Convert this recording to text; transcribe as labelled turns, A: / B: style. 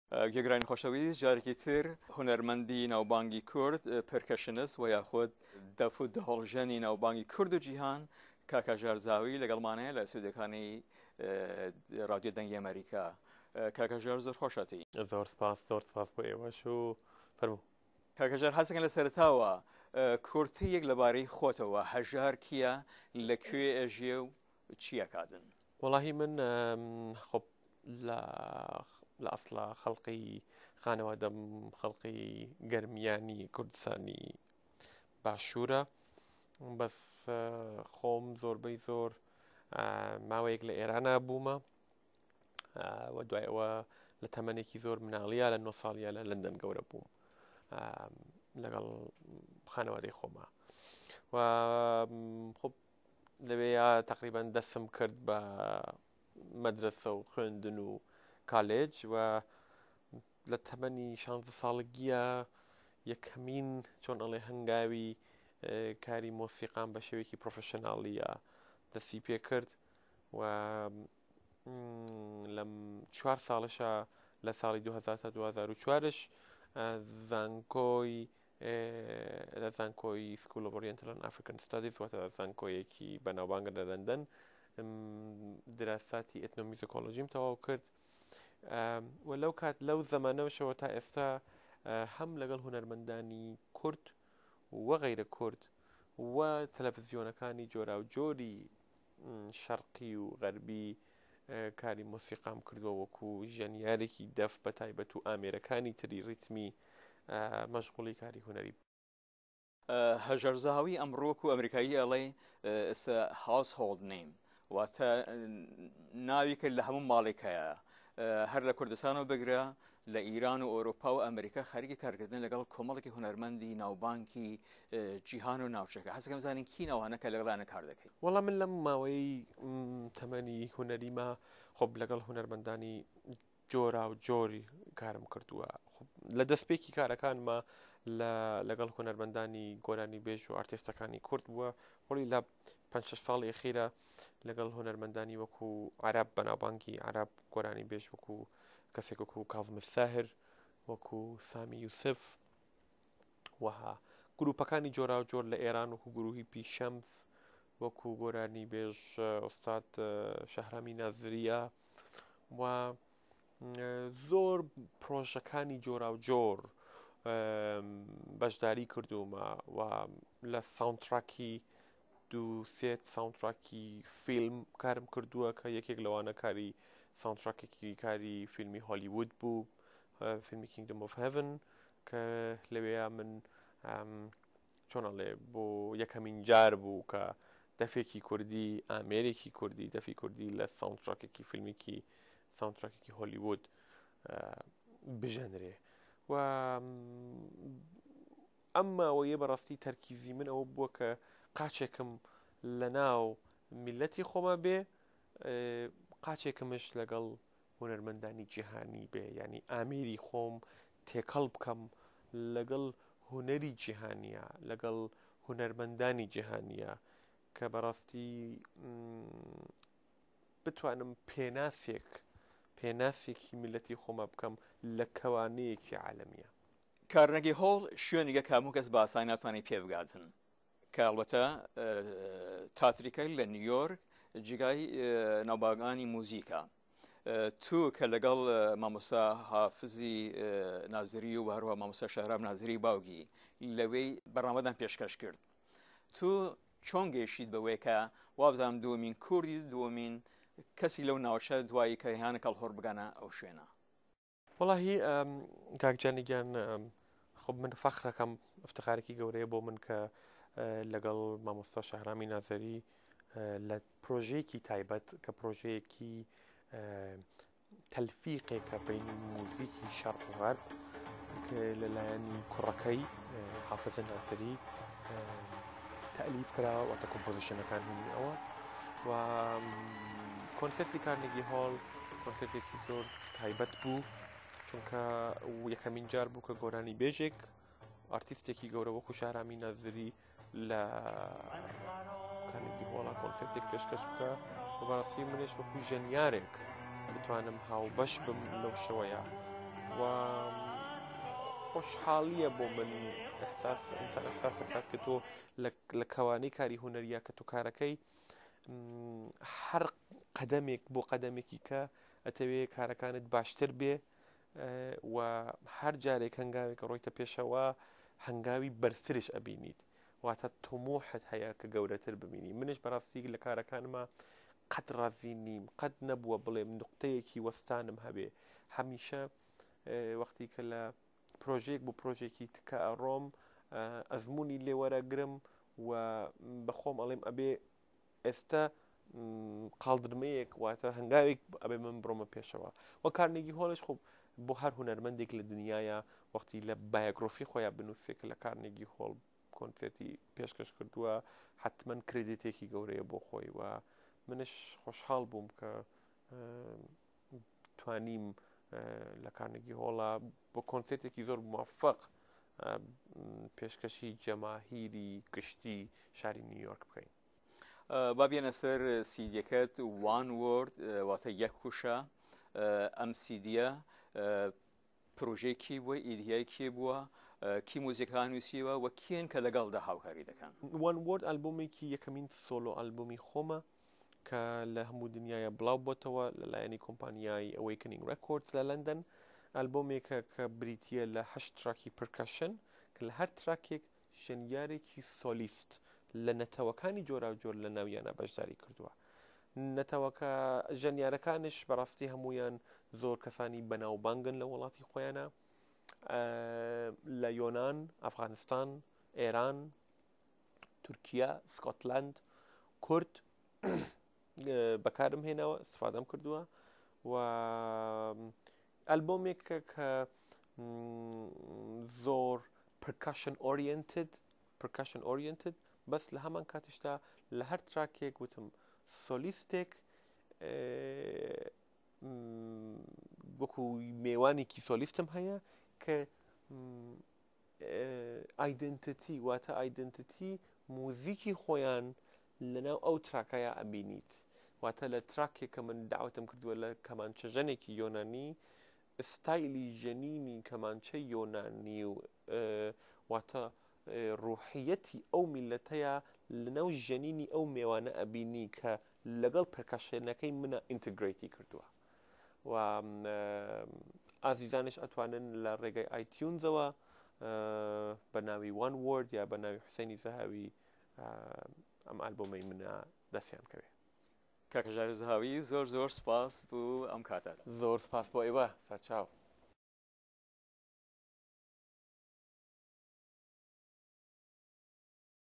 A: گوێگرانی خۆشەویست جارێکی تر هونەرمەندی ناوبانگی کورد percussionist و یاخود دەف و دەهۆڵژەنی ناوبانگی کورد و جیهان کاک هەژار زاوی لەگەڵمانەیە لە سودەکانی رادیۆ دەنگی ئەمریکا. کاک هەژار زۆر خۆشاتی.
B: زۆر سپاس زۆر سپاس بۆ ئێوەش و فەرموو.
A: کاک هەژار حەزەکەم لە سەرەتاوە کورتەیەک لەبارەی خۆتەوە هەژار کییە لە کوێ ئەژیێ و چی ئەکاتن؟
B: وەڵاهی من خۆ لە لە ئەسڵا خەڵقی خانەوادەم خەڵقی گەرمیانی کوردستانی باشوورە بەس خۆم زۆربەی زۆر ماوەیەک لە ئێرانە بوومە و دوای ئەوە لە تەمەنێکی زۆر مناڵیە لە نۆ ساڵیە لە لەندەن گەورە بووم لەگەڵ خانەوادەی خۆما و خۆ لەوێیا تقریبان دەسم کرد بە مەدرسە و خوێندن و کالێج و لە تەمەنی 16 ساڵگیە یەکەمین چۆن ئەڵێ هەنگاوی کاری مۆسیقام بە شێوەیەکی پرۆفشناڵیە دەستی پێ کرد و لەم چوار ساڵشە لە ساڵی 2000 تا 2004ش زانکۆی لە زانکۆی School of Oriental and African Studies واتە زانکۆیەکی بەناوبانگە لە لەندەن دراساتی ئێتنۆمیوزیکۆلۆژیم تەواو کرد و لەو کات لەو زەمانەوەشەوە تا ئێستا هەم لەگەڵ هونەرمەندانی کورد و غەیرە کورد و تەلەڤزیۆنەکانی جۆراوجۆری شەرقی و غەربی کاری مۆسیقام کردووە وەکو ژەنیارێکی دەف بە تایبەت و ئامێرەکانی تری ڕیتمی مەشغوڵی کاری هونەری.
A: هەژار زەهاوی ئەمڕۆ وەکو ئەمریکایی ئەڵێ It's a household name واتە ناوی کە لە هەموو ماڵێک هەیە هەر لە کوردستانەوە بگرە لە ئیران و ئەوروپا و ئەمریکا خەریکی کارکردن لەگەڵ کۆمەڵێکی هونەرمەندی ناوبانکی جیهان و ناوچەکە حەزەکەم زانین کین ئەوانە کە لەگەڵیانە کار دەکەی؟
B: وەڵا من لەم ماوەیەی تەمەنی هونەریما خۆ لەگەڵ هونەرمەندانی جۆرا و جۆری کارم کردووە لە دەستپێکی کارەکانما لە لەگەڵ هونەرمەندانی گۆرانی بێژ و ئارتیستەکانی کورد بووە وەڵی لە پێنج شەش ساڵی ئەخیرە لەگەڵ هونەرمەندانی وەکو عەرەب بەناوبانگی عەرەب گۆرانی بێژ وەکو کەسێک وەکو کاظم الساهر وەکو سامی یوسف وەها گروپەکانی جۆراوجۆر لە ئێران وەکو گروهی پیشەمس وەکو گۆرانی بێژ ئوستاد شەهرامی نازریە و زۆر پرۆژەکانی جۆراوجۆر بەشداری کردوومە و لە ساونتراکی دوو سێت ساونتراکی فیلم کارم کردووە کە یەکێک لەوانە کاری ساونتراکێکی کاری فیلمی هۆلیوود بوو فیلمی Kingdom of Heaven کە لەوێیا من چۆن ئەڵێ بۆ یەکەمین جار بوو کە دەفێکی کوردی ئامێرێکی کوردی دەفی کوردی لە ساونتراکێکی فیلمیکی ساونتراکێکی هۆلیوود بژەنرێ و ئەم ماوەیە بەڕاستی تەرکیزی من ئەوە بووە کە قاچێکم لە ناو میلەتی خۆما بێ قاچێکمش لەگەڵ هونەرمەندانی جیهانی بێ یعنی ئامێری خۆم تێکەڵ بکەم لەگەڵ هونەری جیهانیە لەگەڵ هونەرمەندانی جیهانیە کە بەڕاستی بتوانم پێناسێک پێناسێکی میلەتی خۆمە بکەم لە کەوانەیەکی عالەمیە.
A: کارنەگی هۆڵ شوێنیگە کە هەموو کەس بە ئاسانی ناتوانێت پێ بگاتن کە ئەڵبەتە تاتریکە لە نیویۆرک جیگای ناوباگانی موزیکە تو کە لەگەڵ مامۆستا حافزی نازری و هەروە مامۆستا شەهرام نازری باوگی لەوێی بەرنامەدان پێشکەش کرد تو چۆن گەیشتیت بەوەی کە وابزانم دووەمین کوردی و دووەمین کەسی لەو ناوچە دوایی کە هیانە کەڵهۆڕ بگەنە ئەو شوێنە؟
B: وەڵاهی کاک جانی گیان خۆ من فەخرەکەم افتخارێکی گەورەیە بۆ من کە لەگەڵ مامۆستا شەهرامی نازەری لە پرۆژەیەکی تایبەت کە پرۆژەیەکی تەلفیقێکە بەینی موزیکی شەرق و غەرب کە لەلایەنی کوڕەکەی حافزە ناسری تەلیف کراوە واتە کۆمپۆزیشنەکان هینی ئەوە و کۆنسرتی کارنێگی هۆڵ کۆنسرتێکی زۆر تایبەت بوو چونکە یەکەمین جار بوو کە گۆرانی بێژێک ئارتیستێکی گەورە وەکو شارامی نازری لە کارنێگی هۆڵا کۆنسرتێک پێشکەش بکە و بەڕاستی منێش وەکو ژەنیارێک بتوانم هاوبەش بم لەو شەوەیە. و خۆشحاڵیە بۆ من احساس ئینسان احساس کات کە تۆ لە کەوانەی کاری هونەریە کە تۆ کارەکەی هەر قەدەمێک بۆ قەدەمێکی کە ئەتەوێ کارەکانت باشتر بێ و هەر جارێک هەنگاوێک ڕۆیتە پێشەوە هەنگاوی بەرزترش ئەبینیت واتە تموحت هەیە کە گەورەتر ببینی منش بەڕاستی لە کارەکانما قەت ڕازی نیم قەت نەبووە بڵێم نقطەیەکی وەستانم هەبێ هەمیشە وەختی کە لە پرۆژەیەک بۆ پرۆژێکی تکە ئەڕۆم ئەزمموی لێوەرەگرم و بەخۆم ئەڵێم ئەبێ ئێستا قاڵدرمەیەک واتە هەنگاوێک ئەبێ من بڕۆمە پێشەوە و کارنێگی هۆڵش خۆ بۆ هەر هونەرمەندێک لە دنیاە وەختی لە biography خۆیان بنووسێ کە لە کارنێگی هۆڵ کۆنسێرتی پێشکەش کردووە حتمما credit ێکی گەورەیە بۆ خۆی و منش خۆشحاڵ بووم کە توانیم لە کارنێگی هۆڵە بۆ کۆنسێرتێکی زۆر موفق پێشکەشی جەماهیری گشتی شاری نیویۆرک بکەین.
A: با بێنە سەر سیدیەکەت One Word واتە یەک وشە ئەم سیدیە پرۆژەی کی بووە ئیدیای کێ بووە کی موزیکان نووسیوە و کێن کە لەگەڵدا هاوکاری دەکەن؟
B: One Word ئەلبومێکی یەکەمین سۆلۆ ئەلبومی خۆمە کە لە هەموو دنیاە بڵاو بۆتەوە لە لایەنی کۆمپانیای Awakening Records لە لەندەن ئەلبومێکە کە بریتە لە هەشت track ی percussion کە لە هەر track ێک ژەنیارێکی سۆلیست لە نەتەوەکانی جۆراوجۆر لە ناویانە بەشداری کردووە. نەتەوەکە ژەنیارەکانش بەڕاستی هەمویان زۆر کەسانی بەناوبانگن لە وڵاتی خۆیانە لە یۆناان، ئەفغانستان، ئێران، تورکیا، سکۆتلند، کورد بەکارم هێناوە استفادەم کردووە و ئەلبۆمێکە کە زۆر percussion oriented percussion oriented بەس لە هەمان کاتیشدا لە هەر track ێک وتم سۆلیستێک وەکو مێوانێکی سۆلیستم هەیە کە identity واتە identity موزیکی خۆیان لەناو ئەو track ەیا ئەبینیت واتە لە track ێک کە من داوەتم کردووە لە کەمانچە ژەنێکی یۆنانی ستایلی ژەنینی کەمانچەی یۆنانی و واتە ڕوحیەتی ئەو میلەتەیە لەناو ژەنینی ئەو مێوانە ئەبینی کە لەگەڵ percussion ەکەی منە integrate ی کردووە و ئازیزانش ئەتوانن لە ڕێگەی iTunes ەوە بە ناوی One Word یا بە ناوی حوسێنی زەهاوی ئەم ئالبۆمەی منە دەستیان کەوێ.
A: کاکە ژار زەهاوی زۆر زۆر سپاس بۆ ئەم کاتەت.
B: زۆر سپاس بۆ ئێوە سەرچاو.